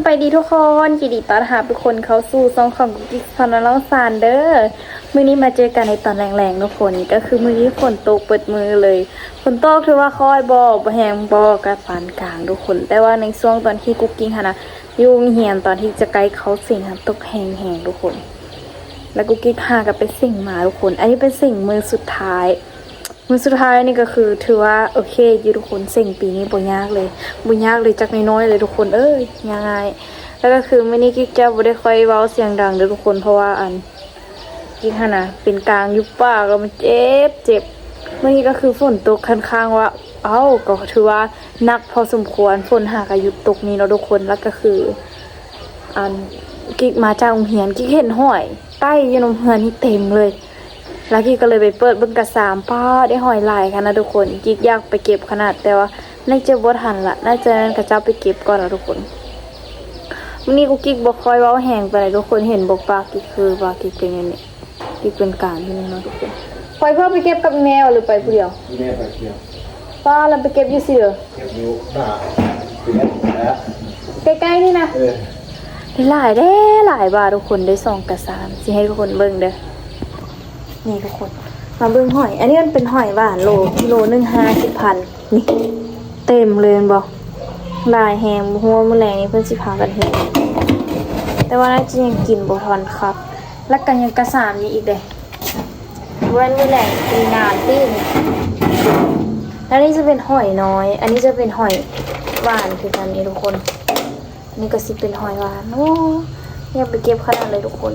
ສະບາຍດີທຸກຄົນ ຍິນດີຕ້ອນຮັບທຸກຄົນເຂົ້າສູ່ຊ່ອງຂອງກຸກກິກຊາແນລສານເດີ. ມື້ນີ້ມາເຈີກັນໃນຕອນແລງໆ ທຸກຄົນ ກໍຄືມື້ນີ້ຝົນຕົກເບິດມື້ເລີຍ. ຝົນຕົກຖືວ່າຄ່ອຍບໍ່ ບໍ່ແຮງບໍ່ ກໍປານກາງທຸກຄົນ. ແຕ່ວ່າໃນຊ່ວງຕອນທີ່ກຸກກິກຫັ້ນນະ ຢູ່ໂຮງຮຽນ ຕອນທີ່ຈະໃກ້ເຂົ້າສິງຫັ້ນ ຕົກແຮງໆ ທຸກຄົນ. ແລ້ວກຸກກິກຫາກໍໄປສິງມາທຸກຄົນ. ອັນນີ້ເປັນສິງມື້ສຸດທ້າຍ. ມື້ສຸດທ້າຍນີ້ກໍຄືຖືວ່າໂອເຄຢູ່ທຸກຄົນ. ເສັງປີນີ້ບໍ່ຍາກເລີຍ ບໍ່ຍາກເລີຍຈັກໜ້ອຍໆເລີຍທຸກຄົນເອີຍ ງ່າຍໆ. ແລ້ວກໍຄືມື້ນີ້ກິກຈະບໍ່ໄດ້ຄ່ອຍເວົ້າສຽງດັງເດີທຸກຄົນ ເພາະວ່າອັນ ກິກຫັ້ນນະເປັນກາງຢູ່ປາກ ແລ້ວມັນເຈັບ ເຈັບ. ມື້ນີ້ກໍຄືຝົນຕົກຄ່ອນຂ້າງວ່າ ເອົ້າ ກໍຖືວ່າໜັກພໍສົມຄວນ ຝົນຫາກໍຢຸດຕົກນີ້ເນາະທຸກຄົນ. ແລ້ວກໍຄື ອັນ ກິກມາຈາກໂຮງຮຽນ ກິກເຫັນຫອຍໄຕ້ຢູ່ນຳເຮືອນນີ້ເຕັມເລີຍ. ແລ້ວກິກກໍເລີຍໄປເປີດເບິ່ງກະສາມ ປ້າ ໄດ້ຫອຍຫຼາຍຂະໜາດທຸກຄົນ. ກິກຢາກໄປເກັບຂະໜາດ ແຕ່ວ່າໜ້າຈະບໍ່ທັນລະ ໜ້າຈະແມ່ນເຂົາເຈົ້າໄປເກັບກ່ອນລະທຸກຄົນ. ມື້ນີ້ກຸກກິກບໍ່ຄ່ອຍເວົ້າແຮງປານໃດທຸກຄົນ ເຫັນບໍ່ ປາກກິກຄື ປາກກິກເປັນແນວນີ້. ທີ່ເປັນການຢູ່ນີ້ເນາະທຸກຄົນ. ຂ້ອຍພາໄປເກັບກັບແມ່ ຫຼືໄປຜູ້ດຽວ? ແມ່ໄປຜູ້ດຽວ. ປ້າ ລະໄປເກັບຢູ່ໃສເດີ? ເກັບຢູ່ໜ້າ ໃກ້ໆນີ້ນະ. ເອີ ຫຼາຍເດ້ ຫຼາຍວ່າທຸກຄົນ ໄດ້ສອງກະສາມ ຊິໃຫ້ທຸກຄົນເບິ່ງເດີ. ນີ້ທຸກຄົນ ມາເບິ່ງຫອຍ ອັນນີ້ມັນເປັນຫອຍຫວານໂລ ກິໂລໜຶ່ງຫ້າສິບພັນ. ນີ້ເຕັມເລີຍແມ່ນບໍ່? ຫຼາຍແຮງ ບໍ່ຮູ້ວ່າມື້ແລງນີ້ເພິ່ນຊິພາກັນເຮັດ ແຕ່ວ່າໜ້າຈະຍັງກິນບໍ່ທັນຄັກ. ແລ້ວກໍຍັງກະສາມນີ້ອີກເດ້ ບໍ່ແມ່ນມື້ແລງ ກິນນານຕິ. ແລ້ວນີ້ຈະເປັນຫອຍນ້ອຍ ອັນນີ້ຈະເປັນຫອຍຫວານຄືກັນນີ້ທຸກຄົນ. ນີ້ກໍຊິເປັນຫອຍຫວານ. ໂອ້ ຢາກໄປເກັບຂະໜາດເລີຍທຸກຄົນ.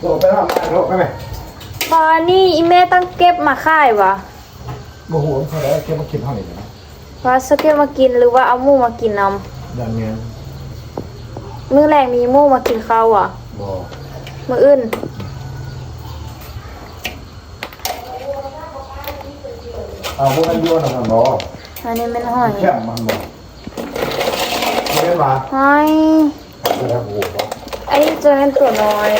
ໂລໄປເນາະ ໂລໄປແມ່. ຕອນນີ້ອີ່ແມ່ຕັ້ງເກັບມາຂາຍຫວາ? ບໍ່ຮູ້ວ່າເທົ່າໃດ ເກັບມາກິນເຮົານີ້ແຫຼະ. ວ່າຊິເກັບມາກິນ ຫຼືວ່າເອົາໝູມາກິນນຳ? ຢ່າງແມ່ນ. ມື້ແລງມີໝູມາກິນເຂົ້າຫວາ? ບໍ່. ມື້ອື່ນ. ເອົາ ບໍ່ແມ່ນຢູ່ອັນນັ້ນບໍ່? ອັນນີ້ແມ່ນຫອຍ ແຄມມັນບໍ່? ບໍ່ແມ່ນຫວາ? ຫອຍ. ອັນນີ້ຈະແມ່ນຕົວນ້ອຍ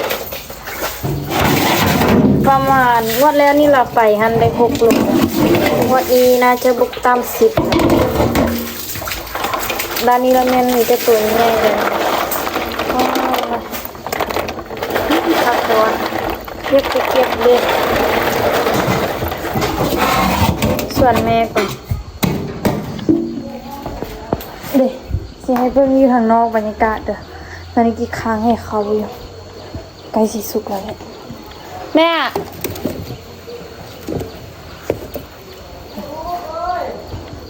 ປະມານ ງວດແລ້ວນີ້ລາວໄປຫັ້ນໄດ້ຫົກໂລ ງວດນີ້ໜ້າຈະບໍ່ຕ່ຳສິບ. ດ້ານນີ້ລະແມ່ນມີແຕ່ຕົວໃຫຍ່ເລີຍ. ຄັກແທ້ຫວາ ຢາກໄປເກັບເດ້ ສວນແມ່ກ່ອນເດ້. ຊິໃຫ້ເບິ່ງຢູ່ທາງນອກບັນຍາກາດເດີ. ຕອນນີ້ກິກຄ້າງໃຫ້ເຂົ້າຢູ່ ໃກ້ຊິສຸກແລ້ວແຫຼະ. ແມ່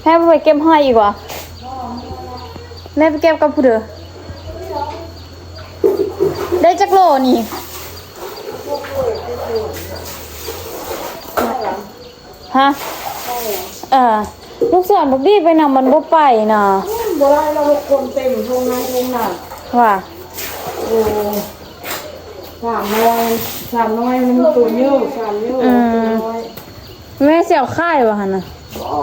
ແມ່ບໍ່ໄປເກັບຫອຍອີກຫວາ? ແມ່ໄປເກັບກັບຜູ້ເດີ? ໄດ້ຈັກໂລນີ້? ຮະ? ເອີ ລູກສອນບັກດີໄປນຳ ມັນບໍ່ໄປນະ. ບໍ່ໄດ້ລະ ຄົນເຕັມທົ່ງໃນທົ່ງນາ. ຫວາ? ໂອ້ ສາມໜ່ວຍ ສາມໜ່ວຍ ມັນໂຕໃຫຍ່ ສາມໂລ. ອືມ ໂຕນ້ອຍ. ແມ່ຊິເອົາຂາຍບໍ່ຫັ້ນນະ? ບໍ່.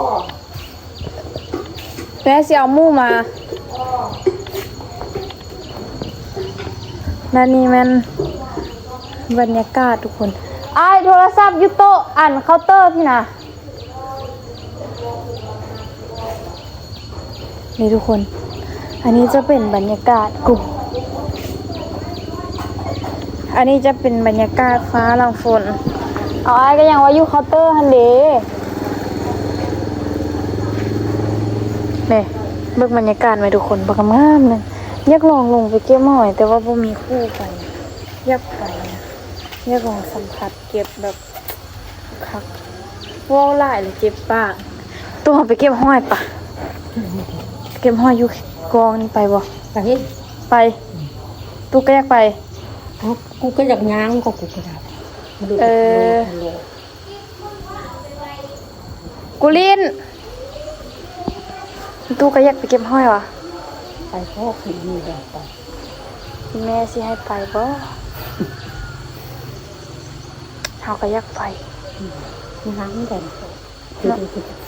ແມ່ຊິເອົາໝູມາ. ແລະນີ້ແມ່ນບັນຍາກາດທຸກຄົນ. ອ້າຍ ໂທລະສັບຢູ່ໂຕະອັນເຄົາເຕີພີ້ນະ. ນີ້ທຸກຄົນ ອັນນີ້ຈະເປັນບັນຍາກາດ ອັນນີ້ຈະເປັນບັນຍາກາດຟ້າຫຼັງຝົນ. ເອົາ ອ້າຍກໍຍັງວ່າຢູ່ເຄົາເຕີຫັ້ນເດ. ນີ້ ເບິ່ງບັນຍາກາດແມ່ທຸກຄົນ ບັກງາມໆ ນັ້ນ. ຢາກລອງລົງໄປເກັບຫອຍ ແຕ່ວ່າບໍ່ມີຄູ່ໄປ. ຢາກໄປ ຢາກລອງສຳຜັດເກັບແບບ ຄັກ ເວົ້າຫຼາຍແລ້ວເຈັບປາກ. ຕູ້ ເຮົາໄປເກັບຫອຍປະ ເກັບຫອຍຢູ່ກອງນີ້ໄປບໍ່? ໄປ ໄປ. ຕູ້ກໍຢາກໄປ. ເອົ້າ ກູກໍຢາກຍ່າງ ກໍກູກໍຢາກ. ເອີ ກູລິນ. ຕູ້ກໍຢາກໄປເກັບຫອຍຫວາ? ໄປເພາະຄືມີແບບໄປ. ແມ່ຊິໃຫ້ໄປບໍ່? ເຮົາກໍຢາກໄປ. ອືມ ນາງແບບ ເນາະ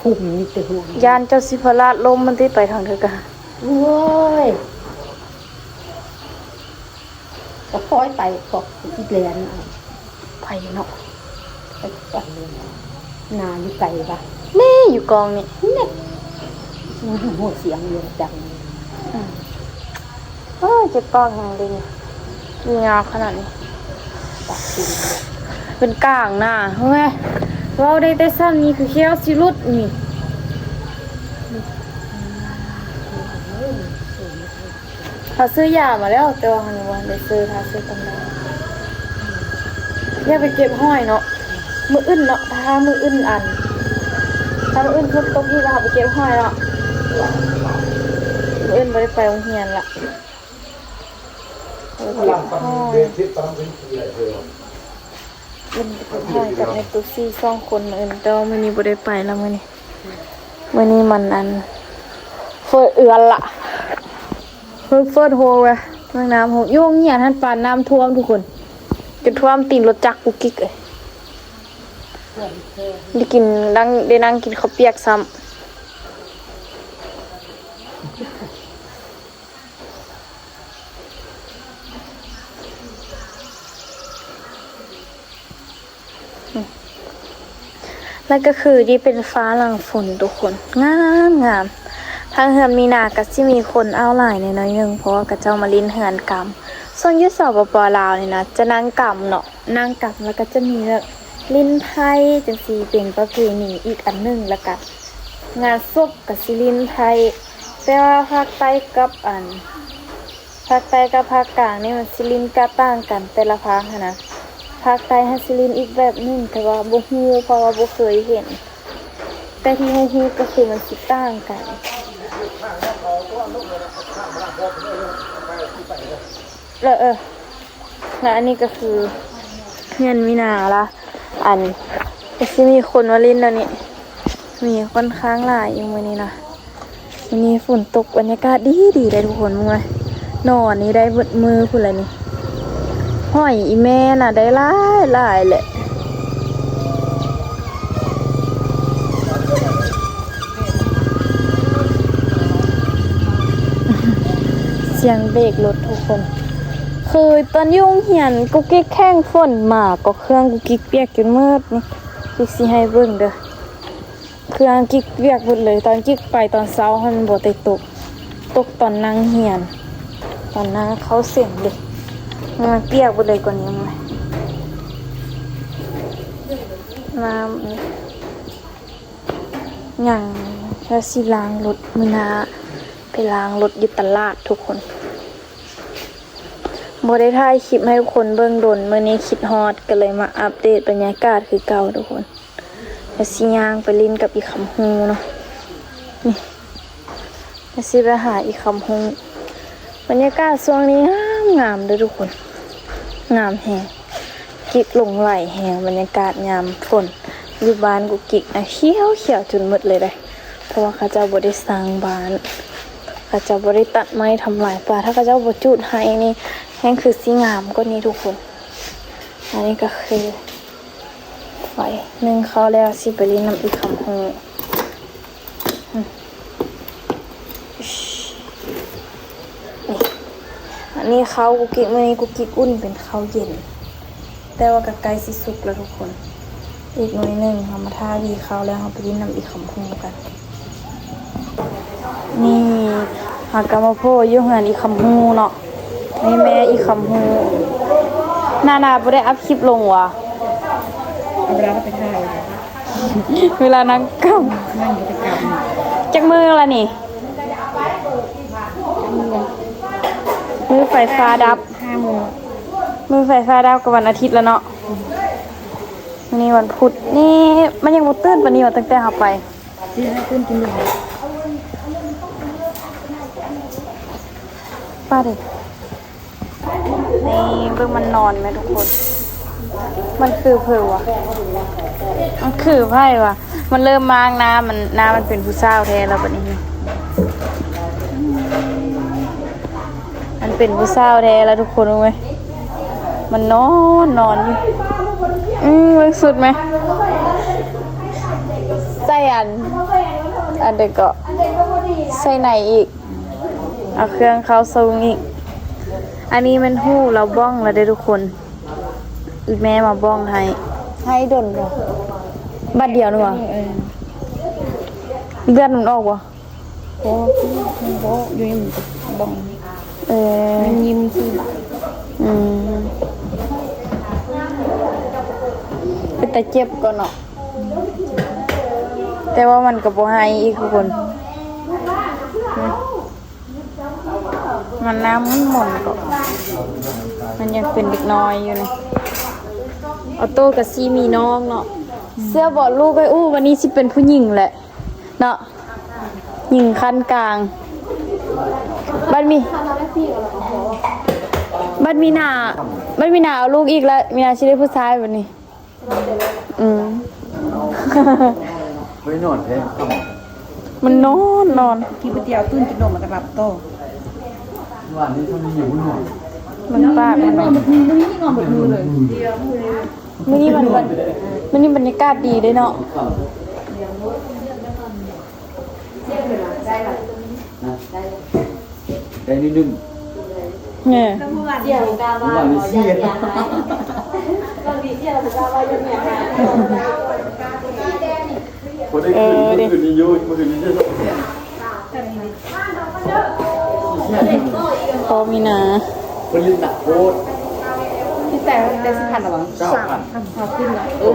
ຟຸ້ມມີແຕ່ຫົວ. ຢ້ານເຈົ້າຊິພະລາດລົ້ມມັນຕິ ໄປທາງເດີກະ. ໂອ້ຍ ກໍຄ່ອຍໄປ ພວກອີແລນເອົາ ໄປເນາະ ໄປ ໄປເລີຍ. ນາຢູ່ໄກປະ? ແມ່ ຢູ່ກອງນີ້ ແມ່ ຮູ້ສຽງຢູ່ຈັງ. ໂອ້ຍ ເຈັບປາກແຮງເດນີ້ ມີງາຂະໜາດນີ້ ເປັນກາງນະ ເຫັນໄໝ? ເວົ້າໄດ້ແຕ່ສ່ຳນີ້ ຄືແຂ້ວຊິຫຼຸດນີ້. ເຮົາຊື້ຢາມາແລ້ວ ແຕ່ວ່າເຮົາຍັງບໍ່ທັນໄດ້ຊື້ ຖ້າຊື້ຕອນໃດ. ຢ່າໄປເກັບຫອຍເນາະ ມື້ອື່ນເນາະ ຖ້າມື້ອື່ນ ອັນ ຖ້າມື້ອື່ນຝົນຕົກອີກ ເຮົາໄປເກັບຫອຍເນາະ. ມື້ອື່ນບໍ່ໄດ້ໄປໂຮງຮຽນລະ ໄປເກັບຫອຍ. ເປັນກັບນ້ອງນ້ອຍກັບແມ່ຕຸຊີສອງຄົນມື້ອື່ນ ແຕ່ວ່າມື້ນີ້ບໍ່ໄດ້ໄປລະ ມື້ນີ້ ມື້ນີ້ມັນອັນ ເຟີດເອືອນລະ ເຟີດ ເຟີດໂຮລແວະ ເມືອງນ້ຳໂຮ ຢູ່ໂຮງຮຽນຫັ້ນປານນ້ຳຖ້ວມທຸກຄົນ ຈົນຖ້ວມຕີນລົດຈັກກຸກກິກເອີຍ ໄດ້ກິນ ໄດ້ນັ່ງກິນເຂົ້າປຽກຊ້ຳ. ແລ້ວກໍຄືນີ້ເປັນຟ້າຫຼັງຝົນທຸກຄົນ ງາມໆ ທາງເຮືອນມີນາກໍຊິມີຄົນເອົາຫຼາຍແດ່ໜ້ອຍໜຶ່ງ ເພາະວ່າເຂົາເຈົ້າມາຫຼິ້ນເຮືອນກຳ. ສ່ວນຢູ່ ສປປ ລາວ ນີ້ນະ ຈະນັ່ງກຳເນາະ ນັ່ງກຳ ແລ້ວກໍຈະມີແບບຫຼິ້ນໄພ້ຈັ່ງຊີ້ ເປັນປະເພນີອີກອັນໜຶ່ງ ແລ້ວກໍງານສົບກໍຊິຫຼິ້ນໄພ້ ແຕ່ວ່າພາກໃຕ້ກັບອັນ ພາກໃຕ້ກັບພາກກາງນີ້ມັນຊິຫຼິ້ນກະຕ່າງກັນ ແຕ່ລະພາກຫັ້ນນະ ພາກໃຕ້ຫັ້ນຊິຫຼິ້ນອີກແບບໜຶ່ງ ແຕ່ວ່າບໍ່ຮູ້ ເພາະວ່າບໍ່ເຄີຍເຫັນ ແຕ່ທີ່ຮູ້ໆກໍຄືມັນຊິຕ່າງກັນ. ເອີ ເອີ ແລະອັນນີ້ກໍຄືເຮືອນມີນາລະ ອັນ ກໍຊິມີຄົນມາຫຼິ້ນແນວນີ້ ມີຂ້ອນຂ້າງຫຼາຍຢູ່ມື້ນີ້ນະ. ມື້ນີ້ຝົນຕົກ ບັນຍາກາດດີໆ ເດ້ທຸກຄົນ ເບິ່ງແມະ ນອນນີ້ໄດ້ເບິດມື້ພຸ້ນລະນີ້. ຫອຍອີ່ແມ່ນະໄດ້ຫຼາຍໆ ແຫຼະ. ສຽງເບຣກລົດທຸກຄົນ ຄືຕອນຢູ່ໂຮງຮຽນກຸກກິກແຂ່ງຝົນມາ ກໍເຄື່ອງກຸກກິກປຽກຈົນໝົດນີ້ ກິກຊິໃຫ້ເບິ່ງເດີ້. ເຄື່ອງກິກປຽກໝົດເລີຍ ຕອນກິກໄປຕອນເຊົ້າຫັ້ນບໍ່ໄດ້ຕົກ ຕົກຕອນນັ່ງຮຽນ ຕອນນັ່ງເຂົ້າເສັງເດ້ ມັນປຽກໝົດເລີຍກ່ອນນີ້ ນ້ຳຍັງ ແລ້ວຊິລ້າງລົດ ມື້ໜ້າໄປລ້າງລົດຢູ່ຕະຫຼາດທຸກຄົນ. ບໍ່ໄດ້ຖ່າຍຄລິບໃຫ້ທຸກຄົນເບິ່ງດົນ ມື້ນີ້ຄິດຮອດ ກໍເລີຍມາອັບເດດບັນຍາກາດຄືເກົ່າທຸກຄົນ. ແລ້ວຊິຍ່າງໄປຫຼິ້ນກັບອີຄຳຮູ້ເນາະ ນີ້ ແລ້ວຊິໄປຫາອີຄຳຮູ້. ບັນຍາກາດຊ່ວງນີ້ງາມໆ ເດີ້ທຸກຄົນ ງາມແຮງ ກິກຫຼົງໄຫຼແຮງ ບັນຍາກາດຍາມຝົນ. ຢູ່ບ້ານກຸກກິກນະ ຂຽວໆ ຈົນໝົດເລີຍເດ້ ເພາະວ່າເຂົາເຈົ້າບໍ່ໄດ້ສ້າງບ້ານ ເຂົາເຈົ້າບໍ່ໄດ້ຕັດໄມ້ທຳລາຍປ່າ. ຖ້າເຂົາເຈົ້າບໍ່ຈູດໄຮ່ນີ້ ແຮ່ງຄືຊິງາມກວ່ານີ້ທຸກຄົນ. ອັນນີ້ກໍຄືໄຟ ໜຶ້ງເຂົ້າແລ້ວ ຊິໄປຫຼິ້ນນຳອີຄຳຮູ້. ນີ້ ອັນນີ້ເຂົ້າກຸກກິກ ມື້ນີ້ກຸກກິກອຸ່ນເປັນເຂົ້າເຢັນ ແຕ່ວ່າກໍໃກ້ຊິສຸກແລ້ວທຸກຄົນ. ອີກໜ້ອຍໜຶ່ງ ເຮົາມາຖ້າວີເຂົ້າແລ້ວ ເຮົາໄປຫຼິ້ນນຳອີຄຳຮູ້ກັນ. ນີ້ ເຮົາກໍມາໂພ້ຢູ່ເຮືອນອີຄຳຮູ້ເນາະ. ນີ້ແມ່ອີຄຳຮູ້ ນານາບໍ່ໄດ້ອັບຄລິບລົງຫວາ? ເວລາເຮົາໄປຖ່າຍ ເວລານັ່ງກຳ ນັ່ງກິດຈະກຳ ຈັກມື້ລະນີ້? ມື້ໄຟຟ້າດັບ ຫ້າມື້ ມື້ໄຟຟ້າດັບກໍວັນອາທິດລະເນາະ. ມື້ນີ້ວັນພຸດ ນີ້ມັນຍັງບໍ່ຕື່ນປານນີ້ຫວາ ຕັ້ງແຕ່ເຮົາໄປ ຊິໃຫ້ຕື່ນກິນເລີຍ ປ້າເດ້. ນີ້ເບິ່ງມັນນອນແມະທຸກຄົນ ມັນຄືເຜີຫວາ? ມັນຄືໃຜຫວາ? ມັນເລີ່ມມາງໜ້າ ມັນ ໜ້າມັນເປັນຜູ້ສາວແທ້ແລ້ວບັດນີ້ ມັນເປັນຜູ້ສາວແທ້ແລ້ວທຸກຄົນເອີຍ. ມັນນອນ ນອນຢູ່ ອືມ ເບິ່ງສຸດແມະ ໃສ່ອັນ ອັນໃດເກາະ ໃສ່ໃນອີກ ເອົາເຄື່ອງເຂົ້າສົ່ງອີກ. ອັນນີ້ແມ່ນຫູລາວບ້ອງລະເດ້ທຸກຄົນ ອີແມ່ມາບ້ອງໃຫ້. ໃຫ້ດົນບໍ່? ບາດດຽວນີ້ຫວາ? ເອີ ເລືອດມັນອອກບໍ່? ບໍ່ ບໍ່ ຢູ່ນີ້ມັນ ເອີ ມັນຍິ້ມຊື່. ອືມ ເປັນຕາເຈັບກໍເນາະ ແຕ່ວ່າມັນກໍບໍ່ໄຫ້ອີກທຸກຄົນ. ມັນນ້ຳມັນມົນກໍ ມັນຍັງເປັນເດັກນ້ອຍຢູ່ນີ້. ອອໂຕ້ກໍຊິມີນ້ອງເນາະ. ເຊື່ອບໍ່ລູກເອີຍ ອູ້ ວັນນີ້ຊິເປັນຜູ້ຍິງແຫຼະເນາະ ຍິງຂັ້ນກາງ. ບັດມີ ບັດມີໜ້າ ບັດມີໜ້າເອົາລູກອີກແລ້ວ ມີໜ້າຊິໄດ້ຜູ້ຊາຍບັດນີ້. ອືມ ໄປນອນແທ້ ມັນນອນ ນອນ ກິນກ໋ວຍຕຽວ ຕື່ນກິນນົມ ແລ້ວກໍຫຼັບຕໍ່. ວານນີ້ເຂົາມີຫຍັງນອນ ມັນປາກມັນນອນ ມື້ນີ້ນອນເບິດມື້ເລີຍ. ມື້ນີ້ມັນ ມື້ນີ້ບັນຍາກາດດີເດ້ເນາະ. ໄດ້ໜຶ່ງ ແມ່ ເມື່ອວານນີ້ເສຍ ເອີ ມື້ຄືນນີ້ຢູ່ ມື້ຄືນນີ້ເສຍ. ພໍ່ມີນາ ເພິ່ນຫຼິ້ນໜັກໂພດ ທີ່ແຕ່ ແຕ່ສິບພັນລະຫວາ ຊາວພັນ ຊາວຂຶ້ນລະ. ເອີ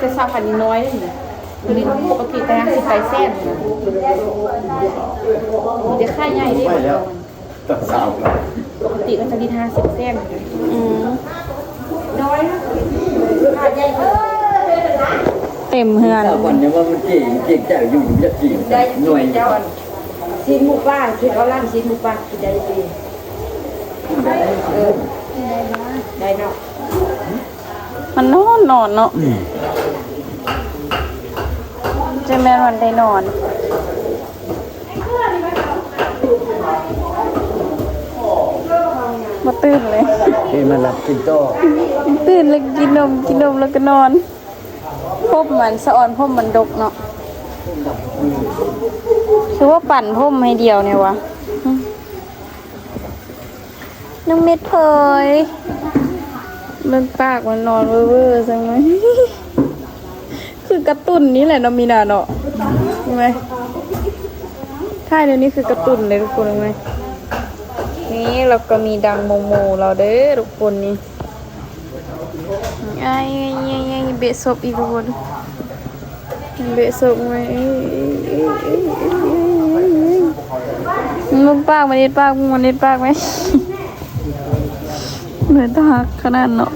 ແຕ່ຊາວພັນນີ້ນ້ອຍເດ້. ຕົວນີ້ປົກກະຕິແຕ່ຫ້າສິບປາຍແສນນະ ມີແຕ່ຂາຍໃຫຍ່ເດ້. ໄປແລ້ວ ຕັກຊາວ ປົກກະຕິກໍຈະມີຫ້າສິບແສນ. ອືມ ເຕັມເຮືອນ ຊາວພັນຍັງວ່າມັນເກັ່ງ ເກັ່ງໃຈຢູ່ ຢາກກິນ ໄດ້ໜ້ອຍ ຊີ້ນໝູປ່າ ຄິດເອົາລ້ານຊີ້ນໝູປ່າ ກິນໄດ້ຕິ? ເອີ ໄດ້ເນາະ. ມັນນອນ ນອນເນາະ ອືມ ຈະແມ່ນມັນໄດ້ນອນ ບໍ່ຕື່ນເລີຍ ເອີ ມາຫຼັບກິນຕໍ່ ຕື່ນແລ້ວກິນນົມ ກິນນົມແລ້ວກໍນອນ. ຜົມມັນ ສະອອນຜົມມັນດົກເນາະ ຄືວ່າປັ່ນຜົມໃຫ້ດຽວແດ່ວະ. ອືມ ນ້ອງເມັດເຜີຍ ເບິ່ງປາກມັນນອນເວີໆ ຈັ່ງ ຄືກາຕູນນີ້ແຫຼະເນາະ ມີນາເນາະ ເຫັນໄໝ? ຖ່າຍແນວນີ້ຄືກາຕູນເລີຍທຸກຄົນ ເຫັນໄໝ? ນີ້ ແລ້ວກໍມີດັງໂມໂມລາວເດີທຸກຄົນນີ້. ອ້າຍ ເບະສົບອີກທຸກຄົນ ເບະສົບໄວ້. ເບິ່ງປາກມັນ ເຮັດປາກ ມັນເຮັດປາກໄວ້ ເລີຍຕາຮັກຂະໜາດເນາະ.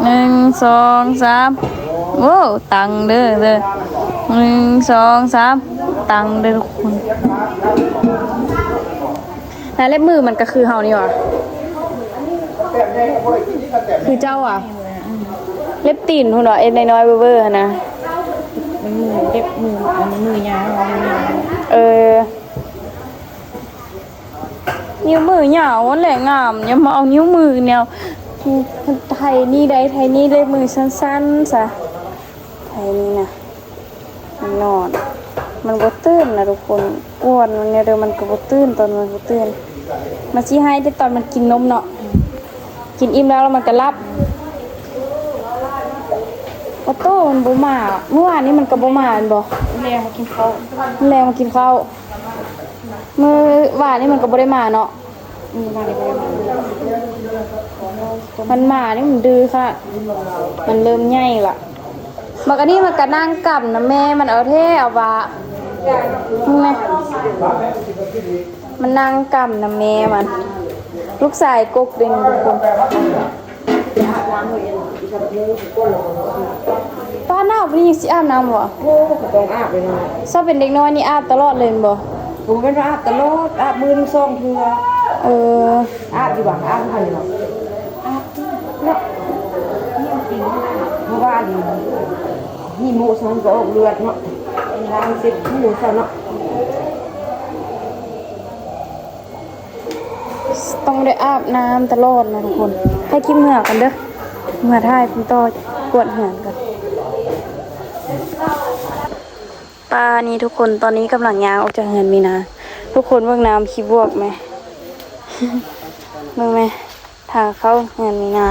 ໜຶ່ງ ສອງ ສາມ ໂອ້ ຕັງເດີ ເດີ ໜຶ່ງ ສອງ ສາມ ຕັງເດີທຸກຄົນ. ແລ້ວເລັບມືມັນກໍຄືເຮົານີ້ຫວາ? ຄືເຈົ້າຫວາ? ເລັບຕີນພຸ້ນຫວາ? ເອັດນ້ອຍໆເວີໆຫັ້ນນະ. ມັນມື ເລັບມື ອັນນີ້ມືຍາວ ເອີ. ນິ້ວມືຍາວຫັ້ນແຫຼະງາມ ຢ່າມາເອົານິ້ວມືແນວ ໄທນີ້ໄດ້ ໄທນີ້ເລັບມືສັ້ນໆຊະ ໄທນີ້ນະ ມັນນອນ ມັນບໍ່ຕື່ນນະທຸກຄົນ ກວນມັນແນວໃດມັນກໍບໍ່ຕື່ນ ຕອນມັນບໍ່ຕື່ນ ມັນຊິໄຫ້ແຕ່ຕອນມັນກິນນົມເນາະ ກິນອີ່ມແລ້ວ ແລ້ວມັນກໍຫຼັບ. ໂອໂຕ້ມັນບໍ່ມາ ມື້ວານນີ້ມັນກໍບໍ່ມາແມ່ນບໍ່? ແລງມາກິນເຂົ້າ ແລງມາກິນເຂົ້າ. ມື້ວານນີ້ມັນກໍບໍ່ໄດ້ມາເນາະ ມື້ວານນີ້ບໍ່ໄດ້ມາ ມັນມານີ້ມັນດື້ຂະໜາດ ມັນເລີ່ມໃຫຍ່ລະ. ບັກອັນນີ້ມັນກໍນັ່ງກຳນຳແມ່ມັນເອົາແທ້ເອົາວ່າ ເຫັນໄໝ? ມັນນັ່ງກຳນຳແມ່ມັນ ລູກຊາຍກົກເດ້ນີ້ທຸກຄົນ. ປ້າໜາວປານນີ້ຍັງຊິອາບນ້ຳບໍ່? ໂອ້ ກໍຕ້ອງອາບເລີຍເນາະ. ຊອບເປັນເດັກນ້ອຍນີ້ອາບຕະຫຼອດເລີຍແມ່ນບໍ່? ໂອ້ ແມ່ນວ່າອາບຕະຫຼອດ ອາບມື້ໜຶ່ງສອງເທື່ອ. ເອີ ອາບຢູ່ຫວາ? ອາບຢູ່ຫວາ? ອາບເນາະ ເພາະວ່າອັນນີ້ມີໂມະຊັ້ນກໍອອກເລືອດເນາະ ລ້າງເຊັດຫົວຊະເນາະ. ຕ້ອງໄດ້ອາບນ້ຳຕະຫຼອດນະທຸກຄົນ. ໃຫ້ກິນເມືອກ່ອນເດີ ເມືອຖ່າຍຕໍ່ ກວດເຮືອນກ່ອນ. ປານີ້ທຸກຄົນ ຕອນນີ້ກຳລັງຍ່າງອອກຈາກເຮືອນມີນາ. ທຸກຄົນເບິ່ງນ້ຳຂີ້ບວກແມ ເບິ່ງແມ ທາງເຂົ້າເຮືອນມີນາ.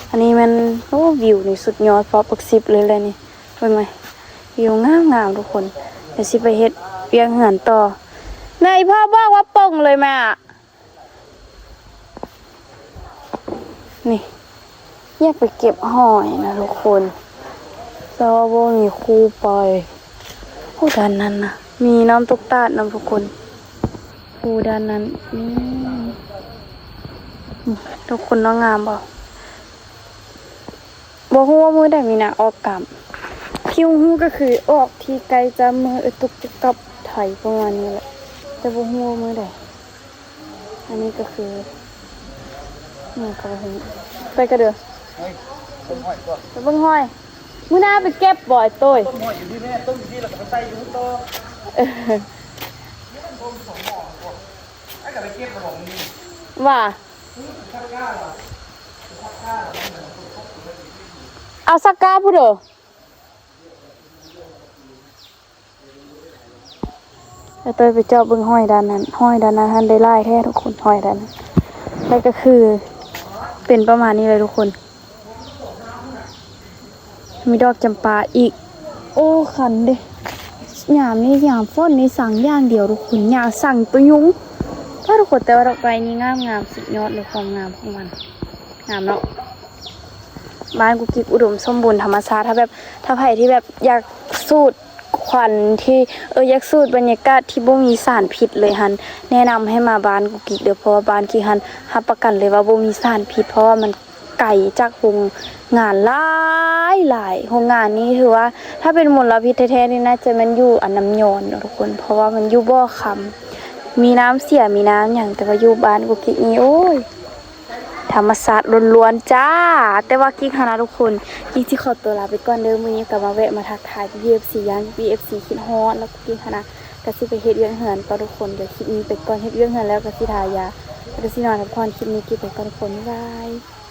ອັນນີ້ແມ່ນ ໂອ້ ວິວນີ້ສຸດຍອດ ເພາະປັກສິບເລີຍແຫຼະນີ້. ເບິ່ງໄວ້ ວິວງາມໆ ທຸກຄົນ. ດຽວຊິໄປເຮັດວຽກເຮືອນຕໍ່. ແມ່ ອີ່ພໍ່ບອກວ່າປົ່ງເລີຍແມ່. ນີ້ ຢາກໄປເກັບຫອຍນະທຸກຄົນ ແຕ່ວ່າບໍ່ມີຄູ່ໄປ. ໂອ້ ດ້ານນັ້ນນະ ມີນ້ຳຕົກຕາດນຳທຸກຄົນ. ໂອ້ ດ້ານນັ້ນ ນີ້ ນີ້ ທຸກຄົນເນາະ ງາມບໍ່? ບໍ່ຮູ້ວ່າມື້ໃດມີນາອອກກຳ. ທີ່ຮູ້ກໍຄືອອກທີ່ໃກ້ຈະມື້ເອື້ອຍຕຸກຈະກັບໄທປະມານນີ້ແຫຼະ ແຕ່ບໍ່ຮູ້ວ່າມື້ໃດ. ອັນນີ້ກໍຄື ຫຍັງກໍບໍ່ຮູ້. ໄປກະເດີ ໄປເບິ່ງຫອຍ. ມື້ໜ້າໄປເກັບບໍ່ ອ້າຍໂຕ້ຍ? ຕົ້ນຫອຍຢູ່ທີ່ແມ່ ຕົ້ນຢູ່ທີ່ ແລ້ວກໍໄປໃສ່ຢູ່ຕໍ່. ເອີ ໄປກໍໄປເກັບກະບອກນີ້ ວ່າ ເອົາສັກກ້າພຸ້ນເດີ. ອາໂຕ້ຍໄປເຈາະເບິ່ງຫອຍດ້ານນັ້ນ ຫອຍດ້ານນັ້ນຫັ້ນໄດ້ຫຼາຍແທ້ທຸກຄົນ ຫອຍດ້ານນັ້ນ. ແລ້ວກໍຄືເປັນປະມານນີ້ເລີຍທຸກຄົນ. ມີດອກຈຳປາອີກ. ໂອ້ ຄັນເດ້ ຍາມນີ້ຍາມຝົນນີ້ສັງຢ່າງດຽວທຸກຄົນ ຢ່າສັງຕົວຍຸງ. ເອີ ທຸກຄົນ ແຕ່ວ່າດອກໄມ້ນີ້ງາມໆ ສຸດຍອດເລີຍ ຄວາມງາມຂອງມັນ ງາມເນາະ. ບ້ານກຸກກິກອຸດົມສົມບູນທຳມະຊາດ. ຖ້າແບບ ຖ້າໃຜທີ່ແບບຢາກສູດຄວັນທີ່ ເອີ ຢາກສູດບັນຍາກາດທີ່ບໍ່ມີສານພິດເລີຍຫັ້ນ ແນະນຳໃຫ້ມາບ້ານກຸກກິກເດີ ເພາະວ່າບ້ານກິກຫັ້ນຮັບປະກັນເລີຍວ່າບໍ່ມີສານພິດ ເພາະວ່າມັນໄກຈາກໂຮງງານຫຼາຍໆ. ໂຮງງານນີ້ຖືວ່າ ຖ້າເປັນມົນລະພິດແທ້ໆນີ້ ໜ້າຈະແມ່ນຢູ່ອັນນ້ຳຍອນເນາະທຸກຄົນ ເພາະວ່າມັນຢູ່ບໍ່ຄຳ ມີນ້ຳເສຍ ມີນ້ຳຫຍັງ. ແຕ່ວ່າຢູ່ບ້ານກຸກກິກນີ້ ໂອ້ຍ ທຳມະຊາດລ້ວນໆ ຈ້າ. ແຕ່ວ່າກິກຫັ້ນນະທຸກຄົນ ກິກຊິຂໍຕົວລາໄປກ່ອນເດີ. ມື້ນີ້ກໍມາແວະມາທັກທາຍພີ່ໆ ເອັຟຊີ ຢ້ານພີ່ໆ ເອັຟຊີ ຄິດຮອດ ແລ້ວກິກຫັ້ນນະ ກໍຊິໄປເຮັດວຽກເຮືອນຕໍ່ທຸກຄົນ. ດຽວຄລິບນີ້ໄປກ່ອນ ເຮັດວຽກເຮືອນແລ້ວກໍຊິທາຢາ ແລ້ວກໍຊິນອນພັກຜ່ອນ. ຄລິບນີ້ກິກໄປກ່ອນທຸກຄົນ ບາຍບາຍ.